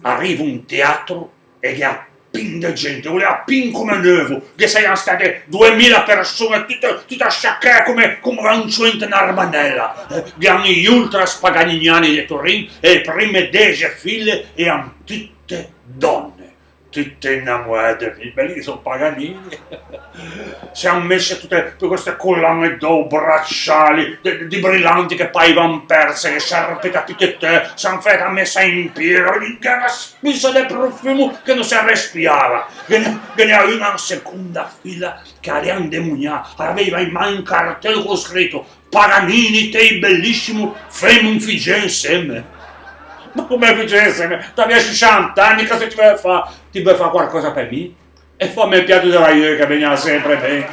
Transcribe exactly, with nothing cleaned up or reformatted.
Arrivo in teatro e gh'ea pin de gente, o l'ea pin come neuvo, ghe saian stæte doemila persoñe, tute, tute sciacæ come, come un cioè inte na armanella. Eh, gh'ean i ultras paganiniani de Torin e e prime dexe file ean tute dònne, tute inamoæ de mi, bellissimo, Paganini. Se an messe tute, tute queste colañe d'ouro, braciali, de, di brilanti che paivan perse, e sciarpete à tute teu, se an fæto a messa in pie, gh'ea na spissa de profumo che no se respiava. Ghe ne, ghe n'ea un in seconda fila che a l'ea indemonià, a l'aveiva in man un cartelo con scrito: "Paganini, te i bellissimo, femo un figeu inseme." Ma comme un figeu inseme? T'avìa sessanta ani, cosa ti veu fâ? Ti veu fâ quarcösa pe mi? E fâme un piato de raieu che vegniva sempre ben.